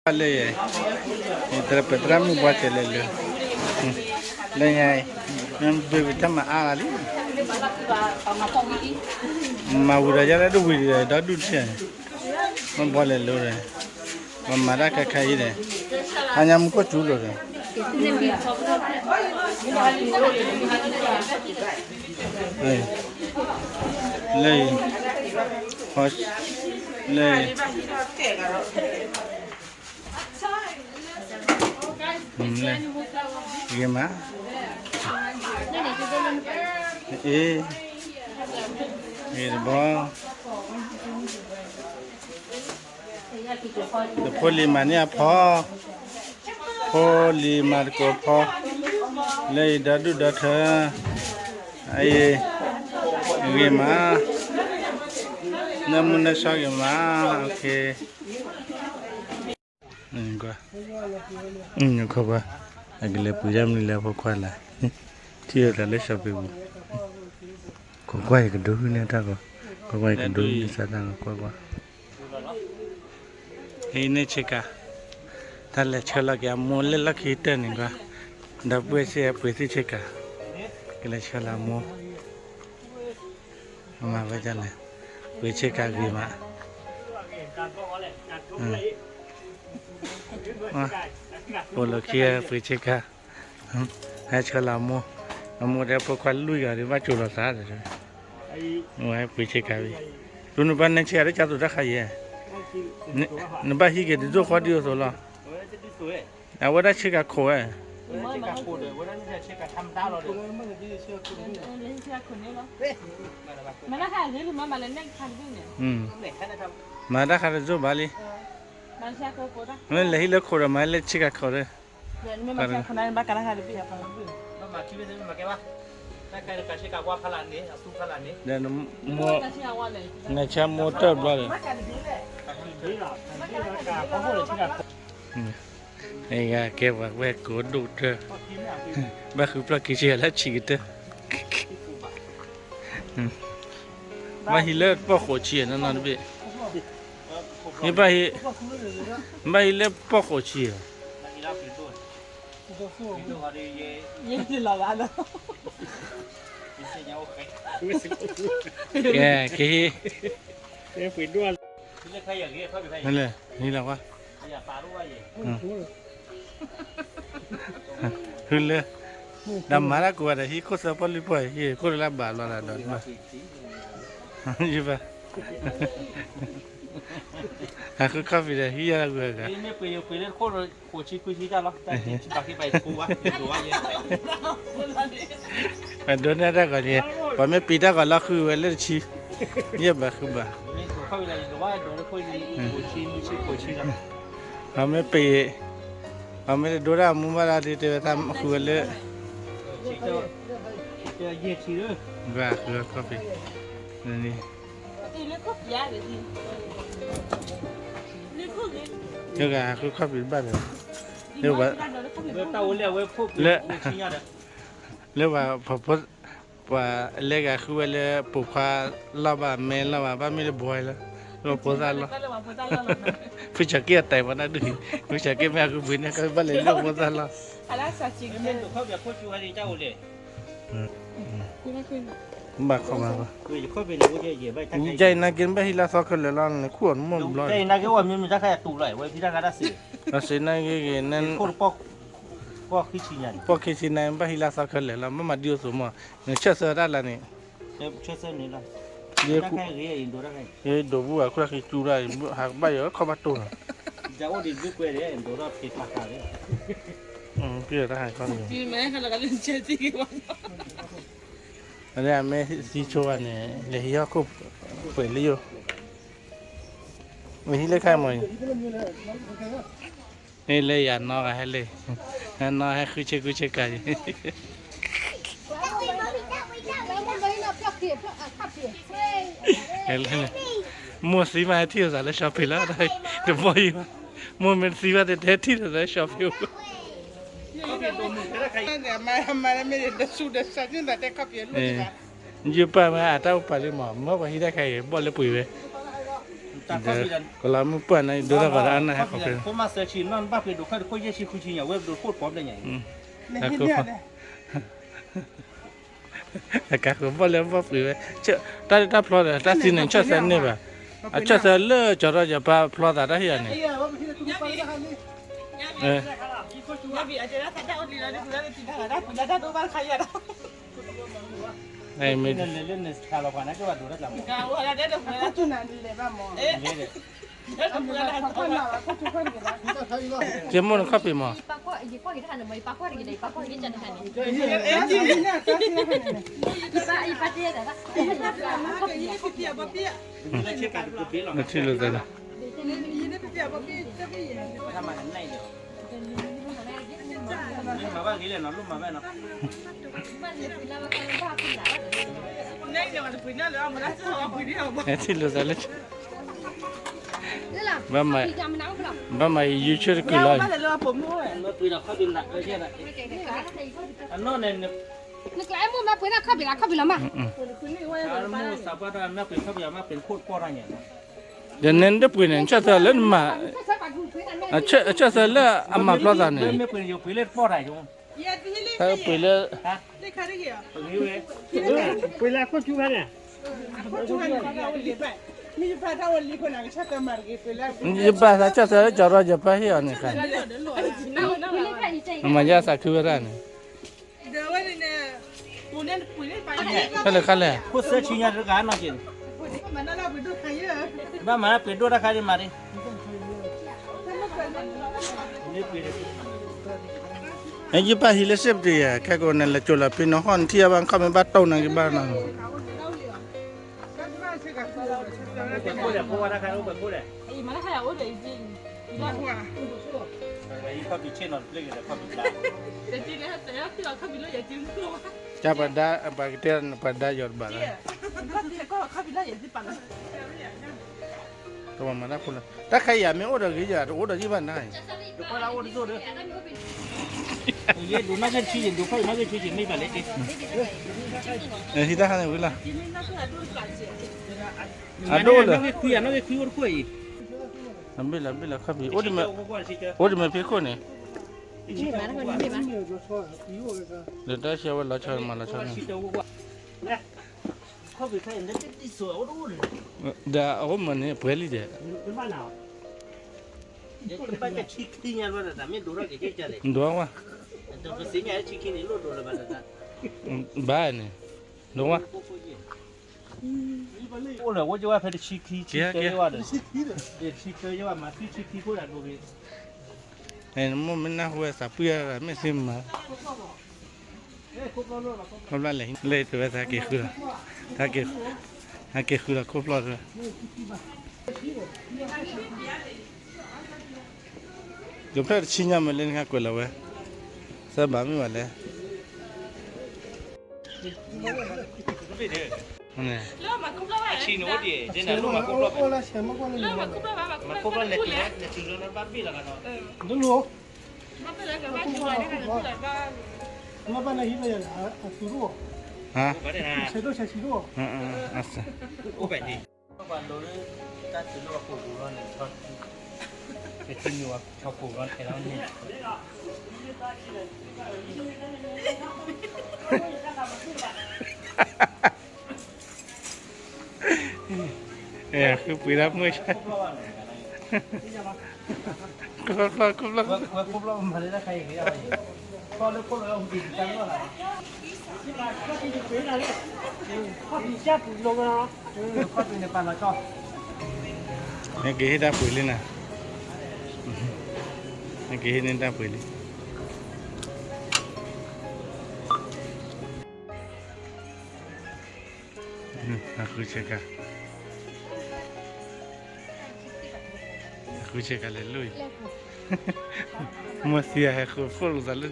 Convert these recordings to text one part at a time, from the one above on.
လၢယဲ, ယတရပသရၣ်မုၣ်ဘှါစဲးလဲၤလၢ, လၢညါ, မ့ၢ်ဘၣ်တၢ်မၤအါဂၤလံ, မၤဝံၤဒီးယဲလၢတဝံၤဒီး ဒီဒူၣ်တထံၣ်, မ့ၢ်ဘှါလဲၤလၢဒီး, မၤမၤတၢ်ခါခါအံၤဒီး, ဟါညါမူခိၣ်စူၤလိာ်ဒီး လၢ, လၢ, ဂ့ၤမး, အ့, ဂ့ၤတဘီ တဖိလံၤမၤန့ၢ်အဖီ, ဖိလံၤမၤသကိးဖီ, လၢအံၤဒီဒူၣ်ဒီထၢ, အအံၤ, ဂ့ၤမး, နၢမူနၢဆှီဂ့ၤမး, ကွၢ်, အကလဲၤပှ့ၤတၢ်မနုၤလၢအဖိခွါလၢ်, ထံၣ်အသးလၢ shopping ပူၤ, ကွၢ်ကွၢ် ယကဒိဟံၣ်န့ၢ်တၢ်ဂီၤ, ကွၢ်ကွၢ် ယကဒိဟံၣ်န့ၢ်စၢ်တၢ်ဂီၤ ကွၢ်ကွၢ် ဟံးန့ၢ်ဆ့ကၤ, တၢ်လဲၤဆှၢလီၤက့ၤအမိၢ်လၢလီၢ်ခံကတၢၢ်န့ၣ်ကွၢ်, ဒီပုၢ်ဝဲၢ်စ့ၢ်ပှ့ၤသ့ၣ်ဆ့ကၤ, ကလဲၤဆှၢလီၤအမိၢ်, မၤဝဲဒ်လဲၣ်, ပှ့ၤဆ့ကၤဂ့ၤမး, အိၣ်လၢခံပှ့ၤဆ့ကၤ ဟဲဆှၢလီၤအမိၢ်, အမိၢ်တဲဖိခွါလွံၢ်ဂၤဒီး ဘၣ်ကၠိၤလီၤသးဒီး, ဝဲပှ့ၤဆ့ကၤဝံၤ, တုၤနဘၣ်နဲဆ့ကၤလၢကၠါသူၣ်တၢ်ခါယဲၢ်, နဘၣ်ဟံးက့ၤတဒိၣ်ဃီဒ်အသိးလီၤ, အဝဲဒၣ်ဆ့ကၤခိးဝဲ, မၤတၢ်ခါတဒိၣ်ဘၣ်လံ, မ့ၢ်လဲၤဟံးလၢခိးဒီး မၤလၢဆ့ကၤခိးဒီး နဆါမိၢ်တၢၢ်ဘျီဒီး, ကဲပှၤဝဲကိးဒိၣ်တၢၢ်, ဘၣ်ဃုပျီၢ်ခံဆံလၢဆံးကတၢၢ်, ဘၣ်ဟံးလၢပီၢ်ဃိးဆံနီၢ်နီၢ်တဘ့ၣ်, မ့ၢ်ဘၣ်ဟံး, မ့ၢ်ဘၣ်ဟံးလၢပီၢ်ဃိးဆံ, ကဲ, ကဟံး, လဲၣ်, ဟံးလီၤကွၢ်, ဟူလၢ, ဒီးမၤတၢ်ကိးဂၤဒီး ဟံးခိၣ်သၢပီၢ်လွံၢ်ပီၢ်, ဟံးခိၣ်တလၢဘၣ်လီၤဒီး, ယဘၣ်, ဟးဃု coffee ဒီး ဟံးယၤလၢဂၤဂၤ အဒိန့ၢ်တၢ်ဂီၤန့ၣ် ပှၤမ့ၢ်ပံးတၢ်ဂီၤလီၤဃုဝဲလၢတဆံ, ယဲၢ်ဘၣ်ဃုဘၣ်, ပှၤမ့ၢ်ပံး, ပှၤမ့ၢ်တဒိတၢ်အမူဘၣ်ဒီး ဒ်တဲဝဲတၢ်ဃုဝဲလၢ, ဂၤဃု coffee န့ၣ် ယဂၤဃု coffee တဘၣ်ဒီး, လၢ, လၢပှၤဖိ, ပှၤလဲၤဂၤဃုဝဲလၢ ပိာ်ခွါလီၢ်ဘၣ် မဲလီၢ်ဘၣ် ဘၣ်မ့ၢ်လၢဘှီလီၤ, လၢဖိသၣ်လီၢ်, ဖုကၠီၤက့ၣ်အတဲာ်ပှၤနၢ်ဒုး, ဖုကၠီၤက့ၣ်မ့ၢ်အဃုဘှံးန့ၣ် ကဘၣ်လဲၤလၢဖိသၣ်လီၢ်, ဘၣ်ခီဘၣ်, ယနာ်က့ ဘၣ်ဟံးလၢသီခဲလၢာ်လီၤန့ၣ် ခူၣ်အီၤတမီၢ်ဘျီ, စ့နာ်က့ဂ့ၤ, ပီၢ်ခံဆံနၤ ဘၣ်ဟံးလၢသီခဲလၢာ်လီၤ ဘၣ်မၤဒ်အသိးမး, နဆၢၣ်သၢတၢ်လၢန့ၣ်, ဒိးဘူးဝဲ ခုၣ်တၢ်ခံကၠူတၢ်, ဟးကဘၣ်ယီၤခီၣ်ဘၣ်တိၢ်နီၤ, အမ့ၢ်သံဆိဝဲန့ၣ် လဲၤဟံးဟီၣ်ခိၣ်ပှဲၤလံယိာ်, မ့ၢ်ဟံးလၢခါမး, မ့ၢ်လၢယၤနီၢ်ဂၤဟဲလၢ, နီၢ်ဟဲဃုဆ့ကူဆ့ကၤယံၤ မိၢ်သံမးဟဲထံၣ်လိာ်သးလၢ shopping လီၤ, တဘီယံၤဘၣ်, မိၢ်မ့ၢ်တသံဘၣ် တဟဲထံၣ်လိာ်သးလၢ shopping ယပၢ်မ့ၢ်အတၢ်အိၣ်ပာ်လံမး မ့ၢ်ပှၤဟံးတၢ်ခါအံၤ ဘီၣ်လၢပှ့ၤဝဲ, ဒီး ကလီၤမုၢ်ပှၢ်န့ၣ် ဒိတၢ်ဂီၤဒီးအါနၢ်ဟဲခီဖျိ ခိၣ်မးသၢဆံ နီၢ်နဘၣ်ပှ့ၤဒိးခၢၣ်တခိၣ်ယဲၢ်ဆံဃုဆံညါ ဝဲဒိးခိၣ်တပီၣ်ဘျဲၣ်ညါအံၤ တၢ်ခိၣ် အကါဃိဘီၣ်လၢဘီၣ်ပှ့ၤဝဲ တၢ်လၢတၢ်ဖျီဒီး တၢ်သံန့ၣ် ဆၢၣ်သၢန့ၢ်ဘၣ် အဆၢၣ်သၢလၢကၠီၤထီၣ်ယပၢ်ဖျီသးတၢ်ဟ့ၣ်ယၤန့ၣ် ကဲမိၢ်နခီၣ်ဖံးမး နထံၣ်လိာ်သးလၢ နထံၣ်လိာ်သးလၢ ဘၣ်မၤ ဘၣ်မၤအံၤ ယူၤဆၢတကုၢ်လီၤ နကျဲမိၢ်မၤပှ့ၤဒၣ်ခီၣ်ဖံးလၢခီၣ်ဖံးလီၤမး ဒီးနဲနတပှ့ၤန့ၣ် ဆၢၣ်သၢလၢနမၤ ဆၢၣ်သၢလၢအမၤဖျီသးန့ၣ် ပှ့ၤလၢ ပှ့ၤလၢ ယဘၣ်သးဆၢၣ်သၢလၢကၠီၤထီၣ်ယပၢ်ဟ့ၣ်အီၤန့ၣ် မၤယါသးခုဝဲဒၣ်န့ၣ် ခါလဲၣ်ခါလဲၣ် ခိၣ်သၢဆံညါတဂၤနီၢ်က့ၤ ဘၣ်မၤလၢပှ့ၤဒိၣ်တၢ်ခါဒံးမးဒံး ယပၢ်ဟံးလၢစ့ပတယၤ ခဲကိးနလဲၤကၠိလီၤဖံနီၤဟီၣ်နထံၣ်အဘၣ်ခီၣ်မ့ၢ်ဘၣ်တိၢ်နၤက့ၤဘၣ်နီၤ တၢ်ပှၤဒါ ပှၤကတဲ ပှၤဒါယီၤတဘၣ်လီၤ တၢ်ပှၤမၤတၢ်ဖိလၢ တၢ်ခါယၤမ့ၢ်အိၣ်ဒီးဂ့ၤယၤ တအိၣ်ဒီးယဘၣ်နၤအံၤ ဟံးတၢ်ခါန့ၣ်ဝံၤလီၤ အဒိၣ်လၢ အဘ့ၣ်လီၤဘ့ၣ်လီၤခီၣ်ဖံး အိၣ်တမ့ၢ်ဖံးခိၣ်န့ၣ် ဒီးတၢ်ဆှၢဝဲလီၤဆီမၤလီၤဆီန့ၣ် ဒီးအအိၣ်မးန့ၣ် ပှဲၤလံဒီး ဒိးဝဲ ဘၣ်န့ၣ် ဒိးဝဲ အိၣ်လၢအိၣ်ကဝဲဖဲတဆံခံ ဆံသၢယဲၢ်ဝဲဒီး ဆံသၢယဲၢ်ဝဲ မၤသံဆံခံခိၣ်ဒၣ်ဒိးဂ့ၤ မိၢ်မ့ၢ်နၢ်ဟူဝဲသးပှံၢ်ရၣ်မ့ၢ်သ့မၤ ခီဖျိလဲၣ် လၢတဝဲသးက့ၤဃုလီၤ သးက့ၤ သးက့ၤဃုလီၤခိၣ်ဖျီၣ်တဝဲ ကဖျၢၣ်တဆံညါမ့ၢ်လၢနခါကွဲးလီၤဝဲ သးဘၣ်မ့ၢ်ဘၣ်လဲၣ် အဆံန့ၣ်အိၣ်ဒံး မၤခိၣ်ဖျီၣ်လဲၤတုၤလၢ လဲၤတုၤလၢနဘၣ်ဘ့ၣ်လီၤကဒီး မ့ၢ်ဘၣ်နဟံးလၢယၤ အသူရိ ဟါ ဆဲးဒိၣ်ဆဲးဆံးဒိၣ် အိၣ်ဘၣ်ဒံး ပှၤလိၤလၢ တၢ်တုၤလၢပှၤကိာ်ပူၤလီၤန့ၣ် ကထံၣ်န့ၢ်ပှၤဆီကိာ်လီၤထဲလီၤန့ၣ် ဃုပှ့ၤဒၣ်မုၢ်ဆါ ခိၣ်ဖျီၣ် ခိၣ်ဖျီၣ် ဝဲခိၣ်ဖျီၣ်မၤလၢတၢ်ခါအံၤဂ့ၤအီၤ ဖျီၣ်လၢခိၣ်လီၤဟူးတံၢ်တၢ်လီၢ်လီၤ ခီၣ်ပံၤန့ၣ်ပာ်လီၤကၠီ နကဟ့ၣ်တၢ်ပှ့ၤလံနၤ နကဟ့ၣ်တၢ်ပှ့ၤလံ အဃုဆဲးကါ အဃုဆဲးကါလဲၤလိၣ်အံၤ မ့ၢ်သံအဟဲဃုဖှိၣ်လိာ်သးလၢ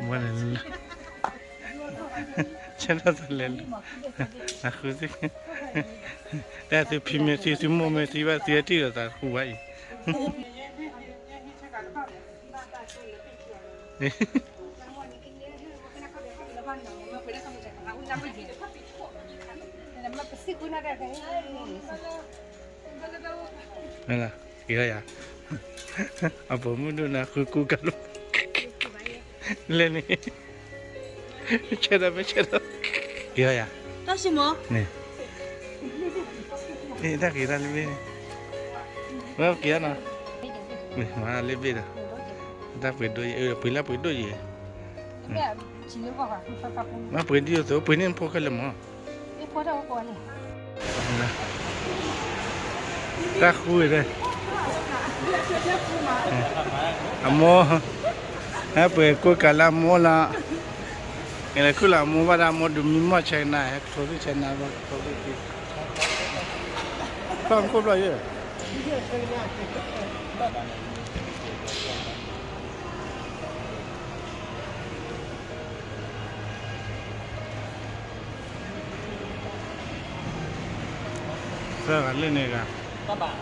ဝဲလဲၤလၢ ဆဲးထီၣ်သးလဲၤလၢ အဃုသ့ၣ် တၢ်သုဖံမ့ၢ်သံ သုမိၢ်မ့ၢ်သံဘၣ် သုဟဲထံၣ်လိာ်သးဃုဝဲအံၤ က့ၤထီၣ်ယၤ, အပိာ်မုၣ်ဒိၣ်နၤဃုကူကၤလိာ်, လဲၣ်န့ၣ်, မ့ၢ်ဆဲးဒီး မ့ၢ်ဆဲးဒီး, က့ၤထီၣ်ယၤ, တၢ်ဆိကမိၣ်န့ၣ်, တၢ်က့ၤတၢ်လၢဘ့ၣ်န့ၣ်, ဝဲက့ၤနီၤ, မၤလၢဘ့ၣ်ဒီး, တၢ်ပှ့ၤဒိၣ်ယဲ, ပှ့ၤလၢပှ့ၤဒိၣ်ယဲ, မ့ၢ်ပှ့ၤဒ်သိး ပှ့ၤန့ၢ်နဖိခဲလၢာ်မး, တၢ်ဃုဒီး, အမိၢ်, ဟဲပှ့ၤကူကၤလၢအမိၢ်လီၤ, လဲၤခုၣ်လီၤအမိၢ်ဘၣ်ဒီး အမိၢ်ဒုးမံမီၢ်ဆဲးကနၤ ဟဲကထိးသ့ၣ်ဆဲးကနၤ ကထိးသ့ၣ်က့ၤ, ဖီၣ်ခိၣ်ဘျီယဲၢ် သၢဂၤလၢန့ၣ်ဂၤ, တၢ်ဘၣ်,